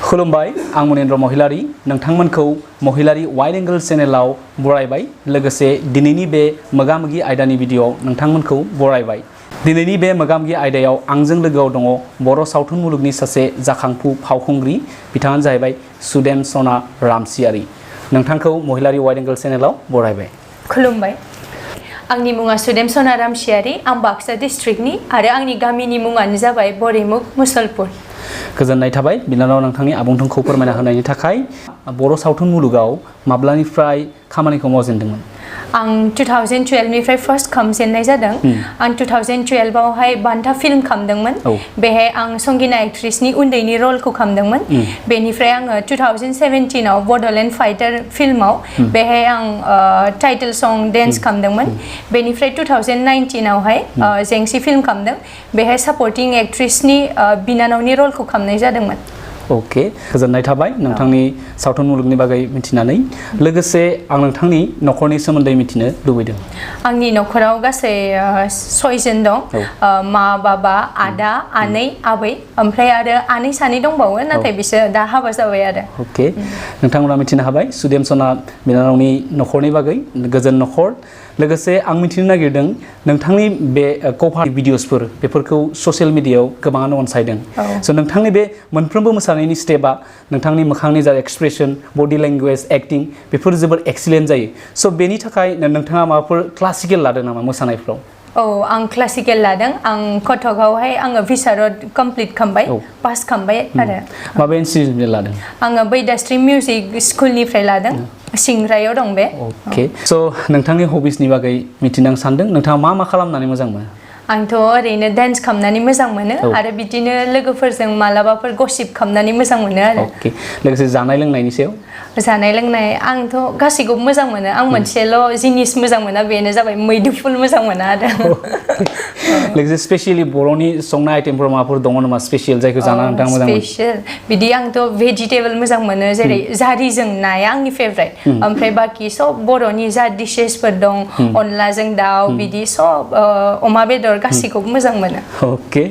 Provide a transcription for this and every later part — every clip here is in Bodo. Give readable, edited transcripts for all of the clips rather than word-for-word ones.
खुलुमबाय आं मनेन्द्र महिलारी नोंथांमोनखौ महिलारी वाइड एंगल चेनेलाव बरायबाय लोगोसे दिनैनि बे मोगामोगि आयदानि भिडिअ नोंथांमोनखौ बरायबाय दिनैनि बे मोगामोगि आयदायाव आंजों लोगोआव दङ बर' सावथुन मुलुगनि सासे जाखांफु फावखुंग्रि बिथाङानो जाहैबाय सुदेम सना रामचियारी नोंथांखौ महिलारी वाइड एंगल चेनेलाव बरायबाय खुलुमबाय आंनि मुङा सुदेम सना रामचियारी आं बाक्सा डिस्ट्रिक्टनि आरो आंनि गामिनि मुङानो जाबाय बरिमुख मुसलपुर गोजोननाय थाबाय बिनानाव नोंथांनि आबुंथंखौ फोरमायना होनायनि थाखाय बर' सावथुन मुलुगाव माब्लानिफ्राय खामानिखौ मावजेनदोंमोन आं 2012 निफ्राय फर्स्ट खामजेननाय जादों आं 2012 आवहाय बान्था फिल्म खामदोंमोन बेहाय आं संगिना एक्ट्रेसनि उन्दैनि रलखौ खामदोंमोन बेनिफ्राय आङो 2017 आव बडलेण्ड फाइटार फिल्माव बेहाय आं टाइटल सं डेन्स खामदोंमोन बेनिफ्राय 2019 आवहाय जेंसि फिल्म खामदों बेहाय सापर्टिं एक्ट्रेसनि बिनानावनि रलखौ खामनाय जादोंमोन ओके गोजोननाय थाबाय नोंथांनि सावथुन मुलुगनि बागै मिथिनानै लोगोसे आं नोंथांनि नखरनि सोमोन्दै मिथिनो लुबैदों आंनि नखराव गासै 6 जन दं मा बाबा आदा आनै आबै ओमफ्राय आरो आनै सानै दंबावो नाथाय बिसोर दा हाबा जाबाय आरो ओके नोंथांमोना मिथिनो हाबाय सुदेम सना बिनानावनि नखरनि बागै गोजोन नखर लोगोसे आं मिथिनो नागिरदों नोंथांनि बे कभार भिडिअसफोर बेफोरखौ ससियेल मिडियायाव गोबाङानो अनसायदों स' नोंथांनि बे मोनफ्रोमबो मोसानायनि स्टेपआ नोंथांनि मोखांनि जा एक्सप्रेसन बडि लेंगुवेज एक्टिं बेफोर जोबोद एक्सिलेन्ट जायो स' बेनि थाखाय नोंथाङा माबाफोर क्लासिकेल लादों नामा मोसानायफ्राव आं क्लासिकेल लादों आं कटकआवहाय आङो भिसारद कमप्लिट खालामबाय पास खालामबाय आरो माबे इनस्टिट्युटनिफ्राय लादों आङो बैदास्ट्रि मिउजिक स्कुलनिफ्राय लादों सिंग्रायाव दं बे ओके स' नोंथांनि हबिसनि बागै मिथिनो सानदों नोंथाङा मा खालामनानै मोजां मोनो आंथ' ओरैनो डान्स खालामनानै मोजां मोनो आरो बिदिनो लोगोफोरजों मालाबाफोर गसिप खालामनानै मोजां मोनो आरो ओके लोगोसे जानाय लोंनायनि सायाव जानाय लोंनाय आंथ' गासैखौबो मोजां मोनो आं मोनसेल' जिनिस मोजां मोना बेनो जाबाय मैदुफुल मोजां मोना आरो लोगोसे स्पेशली बर'नि संनाय आइटेमफोर माबाफोर दङ नामा स्पेशल जायखौ जानानै नोंथाङा मोजां मोनो स्पेशल बिदि आंथ' भेजिटेबल मोजां मोनो जेरै जारिजों नाया आंनि फेभरेट ओमफ्राय बाखि सब बर'नि जा डिशेसफोर दं अनलाजों दाउ बिदि सब अमा बेदर गासैखौबो मोजां मोनो ओके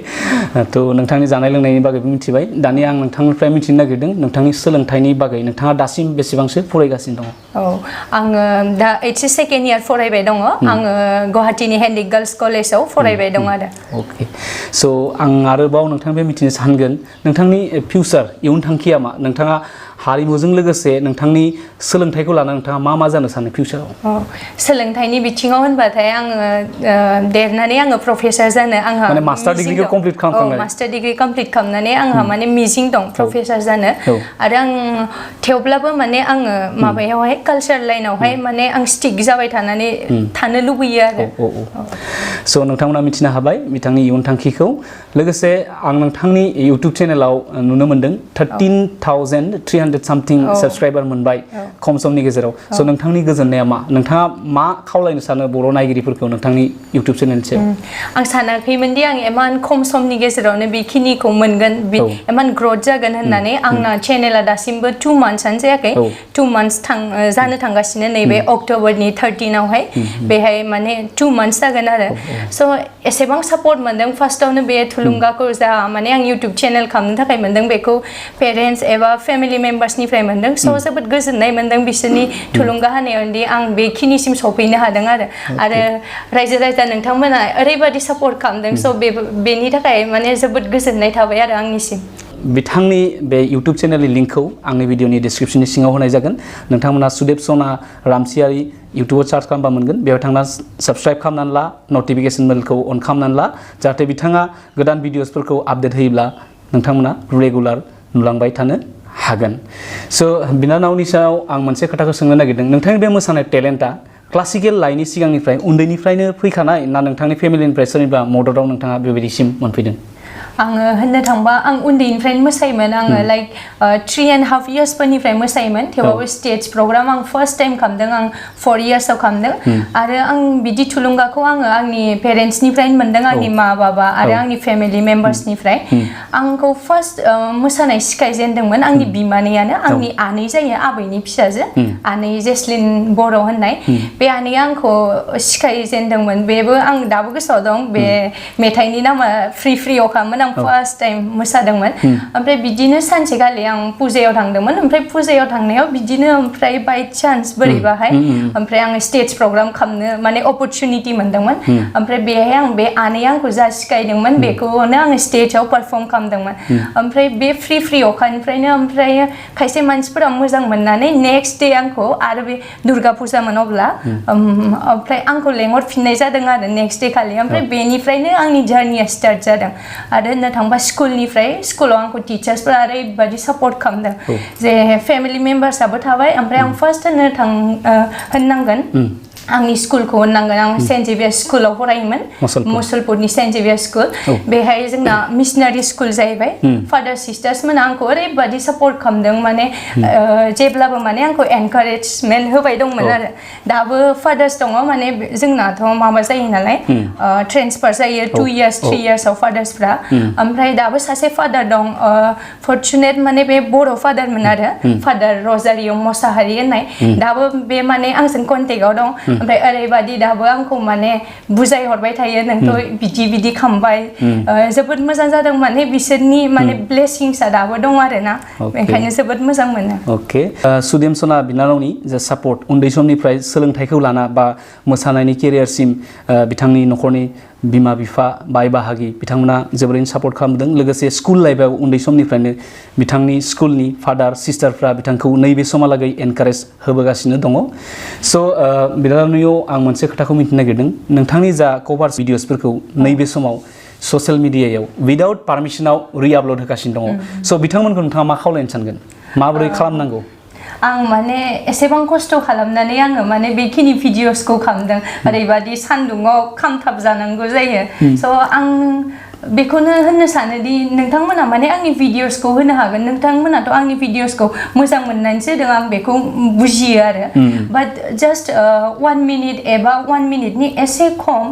थ' नोंथांनि जानाय लोंनायनि बागैबो मिथिबाय दानि आं नोंथांनिफ्राय मिथिनो नागिरदों नोंथांनि सोलोंथाइनि बागै नोंथाङा दासिम बेसेबांसो फरायगासिनो दङ आङो दा एचएस सेकेन्ड इयार फरायबाय दङ आङो गुवाहाटीनि हेन्डिक गार्ल्स कलेजाव फरायबाय दं आरो ओके स' आं आरोबाव नोंथांनिफ्राय मिथिनो सानगोन नोंथांनि फिउचार इयुन थांखिया मा नोंथाङा हारिमुजों लोगोसे नोंथांनि सोलोंथाइखौ लानानै नोंथाङा मा जानो सानो फिउचाराव सोलोंथाइनि बिथिङाव होनबाथाय आङो देरनानै आङो प्रफेसार जानो आंहा माने मास्टार डिग्रिखौ कमप्लिट खालामखांबाय मास्टार डिग्रि कमप्लिट खालामनानै आंहा माने मिजिं दं प्रफेसार जानो आरो आं थेवब्लाबो माने आङो माबायावहाय कालचार लाइनावहाय माने आं स्टिक जाबाय थानानै थानो लुबैयो आरो स' नोंथांमोना मिथिनो हाबाय बिथांनि इयुन थांखिखौ लोगोसे आं नोंथांनि इउटुब चेनेलाव नुनो मोनदों 13,300 सामथिं साबस्क्राइबार मोनबाय खम समनि गेजेराव स' नोंथांनि गोजोननाया मा नोंथाङा मा खावलायनो सानो बर' नायगिरिफोरखौ नोंथांनि इउटुब चेनेलनि सायाव आं सानाखैमोनदि आं इमान खम समनि गेजेरावनो बेखिनिखौ मोनगोन इमान ग्रथ जागोन होननानै आंना चेनेला दासिमबो 2 मान्थ्सआनो जायाखै 2 मान्थ्स जानो थांगासिनो नैबे अक्ट'बरनि 13 आवहाय बेहाय माने 2 मान्थ्स जागोन आरो स' एसेबां सापर्ट मोनदों फार्स्टआवनो बे थुलुंगाखौ जा माने आं इउटुब चेनेल खालामनो थाखाय मोनदों बेखौ पेरेन्टस एबा फेमिलि मेम्बार्सनिफ्राय मोनदों स' जोबोद गोजोननाय मोनदों बिसोरनि थुलुंगा होनायावदि आं बेखिनिसिम सफैनो हादों आरो रायजो राजा नोंथांमोना ओरैबादि सापर्ट खालामदों स' बेनि थाखाय माने जोबोद गोजोननाय थाबाय आरो आंनिसिम बिथांनि बे इउटुब चेनेलनि लिंकखौ आंनि भिडिअनि डिसक्रिप्शननि सिङाव होनाय जागोन नोंथांमोना सुदेम सना रामचियारी इउटुबाव सार्च खालामबा मोनगोन बेयाव थांना साबस्क्राइब खालामनानै ला नटिफिकेसन बेलखौ अन खालामनानै ला जाहाथे बिथाङा गोदान भिडिअसफोरखौ आपडेट होयोब्ला नोंथांमोना रेगुलार नुलांबाय थानो हागोन स' बिनानावनि सायाव आं मोनसे खोथाखौ सोंनो नागिरदों नोंथांनि बे मोसानाय टेलेन्टआ क्लासिकेल लाइननि सिगांनिफ्राय उन्दैनिफ्रायनो फैखानाय ना नोंथांनि फेमिलिनिफ्राय सोरनिबा मददाव नोंथाङा बेबायदिसिम मोनफैदों आङो होननो थांबा आं उन्दैनिफ्रायनो मोसायोमोन आङो लाइक 3.5 इयार्सफोरनिफ्राय मोसायोमोन थेवबाबो स्टेज प्रग्राम आं फर्स्ट टाइम खालामदों आं 4 इयार्सआव खालामदों आरो आं बिदि थुलुंगाखौ आङो आंनि पेरेन्ट्सनिफ्रायनो मोनदों आंनि मा बाबा आरो आंनि फेमिलि मेम्बार्सनिफ्राय आंखौ फार्स्ट मोसानाय सिखायजेनदोंमोन आंनि बिमानैयानो आंनि आनै जायो आबैनि फिसाजो आनै जेस्लिन बर' होननाय बे आनैया आंखौ सिखायजेनदोंमोन बेबो आं दाबो गोसोआव दं बे मेथाइनि नामा फ्रि अखा मोसाखामोन आं फार्स्ट टाइम मोसादोंमोन ओमफ्राय बिदिनो सानसेखालि आं पुजायाव थांदोंमोन ओमफ्राय पुजायाव थांनायाव बिदिनो ओमफ्राय बाय चान्स बोरैबाहाय ओमफ्राय आं स्टेज प्रग्राम खालामनो माने अपरचुनिटि मोनदोंमोन ओमफ्राय बेहाय आं बे आनैया आंखौ जा सिखायदोंमोन बेखौनो आङो स्टेजाव पारफर्म खालामदोंमोन ओमफ्राय बे फ्रि अखानिफ्रायनो ओमफ्राय खायसे मानसिफोरा मोजां मोननानै नेक्स्ट डे आंखौ आरो बे दुर्गा फुजामोन अब्ला ओमफ्राय आंखौ लेंहरफिननाय जादों आरो नेक्स्ट डे खालि ओमफ्राय बेनिफ्रायनो आंनि जार्निया स्टार्ट जादों आरो होननो थांबा स्कुलाव आंखौ टिचार्सफोरा ओरैबायदि सापर्ट खालामदों जे फेमिलि मेम्बार्सआबो थाबाय ओमफ्राय आं फार्स्ट होननांगोन आंनि स्कुलखौ होननांगोन आं सेन्ट जेभियार स्कुलाव फरायोमोन मुसलपुरनि सेन्ट जेभियार स्कुल बेहाय जोंना मिशनारि स्कुल जाहैबाय फादार सिस्टार्स मोना आंखौ ओरैबायदि सापर्ट खालामदों माने जेब्लाबो माने आंखौ एनकारेजमेन्ट होबाय दंमोन आरो दाबो फादार्स दङ माने जोंनाथ' माबा जायो नालाय ट्रेन्सफार जायो 2 years 3 yearsआव फादार्सफ्रा ओमफ्राय दाबो सासे फादार दं फर्चुनेट माने बे बर' फादारमोन आरो फादार रजारिय मसाहारि होननाय दाबो बे माने आंजों कन्टेक्टआव दं ओमफ्राय ओरैबायदि दाबो आंखौ माने बुजायहरबाय थायो नोंथ' बिदि खालामबाय जोबोद मोजां जादों माने बिसोरनि माने ब्लेसिंसआ दाबो दं आरोना बेखायनो जोबोद मोजां मोनो अके सुदेम सना बिनानावनि जा सापर्ट उन्दै समनिफ्राय सोलोंथाइखौ लाना बा मोसानायनि केरियारसिम बिथांनि न'खरनि बिमा बिफा बाय बाहागि बिथांमोना जोबोरैनो सापर्ट खालामदों लोगोसे स्कुल लाइफआव उन्दै समनिफ्रायनो बिथांनि स्कुलनि फादार सिस्टारफ्रा बिथांखौ नैबे समहालागै एनकारेज होबोगासिनो दङ स' बिनानावनियाव आं मोनसे खोथाखौ मिथिनो नागिरदों नोंथांनि जा कभार भिडिअसफोरखौ नैबे समाव ससियेल मिडियायाव उइदाउट पारमिसनाव रिआपलड होगासिनो दङ स' बिथांमोनखौ नोंथाङा मा खावलायनो सानगोन माबोरै खालामनांगौ आं माने एसेबां खस्थ' खालामनानै आङो माने बेखिनि भिडिअसखौ खालामदों ओरैबादि सान्दुङाव खामथाब जानांगौ जायो स' आं बेखौनो होननो सानोदि नोंथांमोना माने आंनि भिडिअसखौ होनो हागोन नोंथांमोनाथ' आंनि भिडिअसखौ मोजां मोननानैसो होदों आं बेखौ बुजियो आरो बाट जास्ट 1 minute एबा 1 minuteनि एसे खम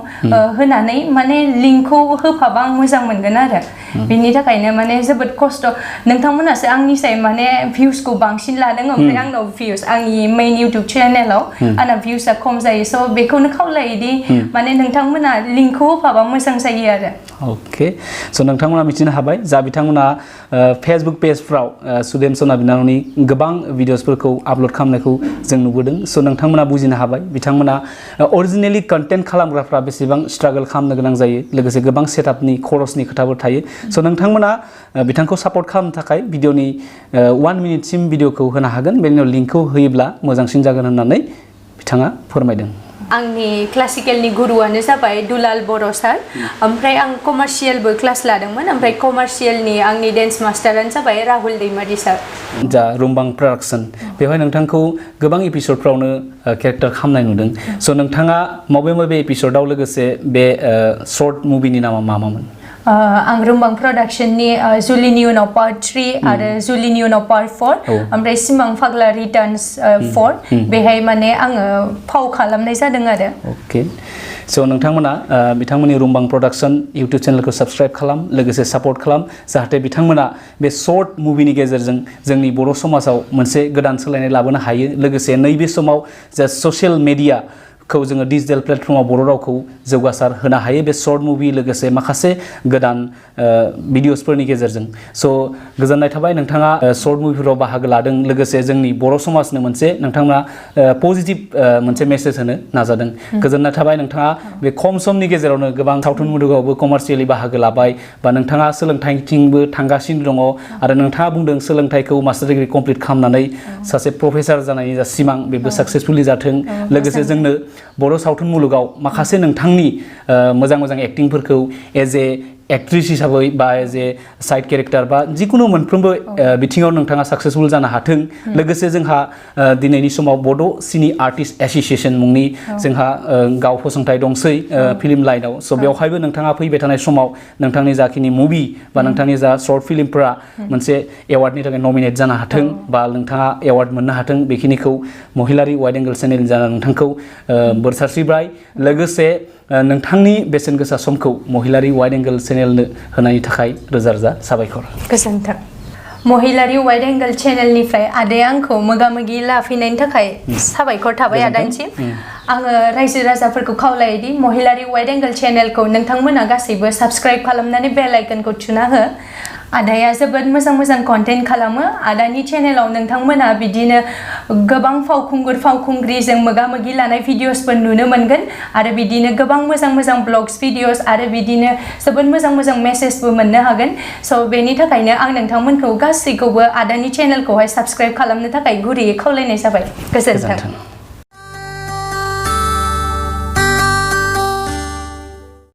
होनानै माने लिंकखौ होफाबा आं मोजां मोनगोन आरो बेनि थाखायनो माने जोबोद खस्थ' नोंथांमोनासो आंनिसाय माने भिउसखौ बांसिन लादों ओमफ्राय आंनाव भिउस आंनि मेइन इउटुब चेनेलाव आंना भिउसआ खम जायो स' बेखौनो खावलायोदि माने नोंथांमोना लिंकखौ होफाबा मोजां जायो आरो अके स' नोंथांमोना मिथिनो हाबाय जा बिथांमोना फेसबुक पेजफ्राव सुदेम सना बिनानावनि गोबां भिडिअसफोरखौ आपल'ड खालामनायखौ जों नुबोदों स' नोंथांमोना बुजिनो हाबाय बिथांमोना अरिजिनेलि कन्टेन्ट खालामग्राफ्रा बेसेबां स्ट्रागल खालामनो गोनां जायो लोगोसे गोबां सेटआपनि खरसनि खोथाबो थायो स' नोंथांमोना बिथांखौ सापर्ट खालामनो थाखाय भिडिअनि 1 मिनिटसिम भिडिअखौ होनो हागोन बेनि उनाव लिंकखौ होयोब्ला मोजांसिन जागोन होननानै बिथाङा फोरमायदों आंनि क्लासिकेलनि गुरुआनो जाबाय दुलाल बर' सार ओमफ्राय आं कमार्शियेलबो क्लास लादोंमोन ओमफ्राय कमार्शियेलनि आंनि डेन्स मास्टारानो जाबाय राहुल दैमारि सार जा रुमबां प्रडाक्सन बेवहाय नोंथांखौ गोबां एपिसडफ्रावनो केरेक्टार खालामनाय नुदों स' नोंथाङा बबे एपिसडआव लोगोसे बे सर्ट मुभिनि नामा मामोन आं रुमबां प्रडाक्शननि जुलिनि उनाव पार्ट 3 आरो जुलिनि उनाव पार्ट 4 ओमफ्राय सिमां फाग्ला रिटार्न्स 4 बेहाय माने आङो फाव खालामनाय जादों आरो अके स' नोंथांमोना बिथांमोननि रुमबां प्रडाक्शन इउटुब चेनेलखौ साबस्क्राइब खालाम लोगोसे सापर्ट खालाम जाहाथे बिथांमोना बे सर्ट मुभिनि गेजेरजों जोंनि बर' समाजाव मोनसे गोदान सोलायनाय लाबोनो हायो लोगोसे नैबे समाव जा ससियेल मेडिया खौ जोङो डिजिटेल प्लेटफर्माव बर' रावखौ जौगासार होनो हायो बे सर्ट मुभि लोगोसे माखासे गोदान भिडिअसफोरनि गेजेरजों स' गोजोननाय थाबाय नोंथाङा सर्ट मुभिफोराव बाहागो लादों लोगोसे जोंनि बर' समाजनो मोनसे नोंथांमोना पजिटिभ मोनसे मेसेज होनो नाजादों गोजोननाय थाबाय नोंथाङा बे खम समनि गेजेरावनो गोबां सावथुन मुलुगावबो कमार्शियेलि बाहागो लाबाय बा नोंथाङा सोलोंथाइथिंबो थांगासिनो दङ आरो नोंथाङा बुंदों सोलोंथाइखौ मास्टार डिग्रि कमप्लिट खालामनानै सासे प्रफेसार जानायनि जा सिमां बेबो साक्सेसफुलि जाथों लोगोसे जोंनो बर' सावथुन मुलुगाव माखासे नोंथांनि मोजां एक्टिंफोरखौ एज ए एक्ट्रिस हिसाबै बा एज ए साइड केरेक्टार बा जिकुनु मोनफ्रोमबो बिथिङाव नोंथाङा साक्सेसफुल जानो हाथों लोगोसे जोंहा दिनैनि समाव बड' सिनि आर्टिस्ट एस'सिएशन मुंनि जोंहा गाव फसंथाय दंसै फिल्म लाइनाव स' बेवहायबो नोंथाङा फैबाय थानाय समाव नोंथांनि जाखिनि मुभि बा नोंथांनि जा सर्ट फिल्मफोरा मोनसे एवार्डनि थाखाय नमिनेट जानो हाथों बा नोंथाङा एवार्ड मोननो हाथों बेखिनिखौ महिलारि वाइड एंगल चेनेल जाना नोंथांखौ बोर सारस्रिबाय लोगोसे नोंथांनि बेसेन गोसा समखौ महिलारि वाइड एंगल चेनेलनो होनायनि थाखाय रोजा रोजा साबायखर गोजोन्थों महिलारि वाइड एंगल चेनेलनिफ्राय आदाया आंखौ मोगा-मोगि लाफैनायनि थाखाय साबायखर थाबाय आदानिसिम आङो रायजो राजाफोरखौ खावलायोदि महिलारि वाइड एंगल चेनेलखौ नोंथांमोना गासैबो साबस्क्राइब खालामनानै बेल आइकनखौ थुना हो आदाया जोबोद मोजां कन्टेन्ट खालामो आदानि चेनेलाव नोंथांमोना बिदिनो गोबां फावखुंगुर फावखुंग्रिजों मोगा-मोगि लानाय भिडिअसफोर नुनो मोनगोन आरो बिदिनो गोबां मोजां ब्लग्स भिडिअस आरो बिदिनो जोबोद मोजां मेसेजबो मोननो हागोन स' बेनि थाखायनो आं नोंथांमोनखौ गासैखौबो आदानि चेनेलखौहाय साबस्क्राइब खालामनो थाखाय गुरैयै खावलायनाय जाबाय गोजोन्थों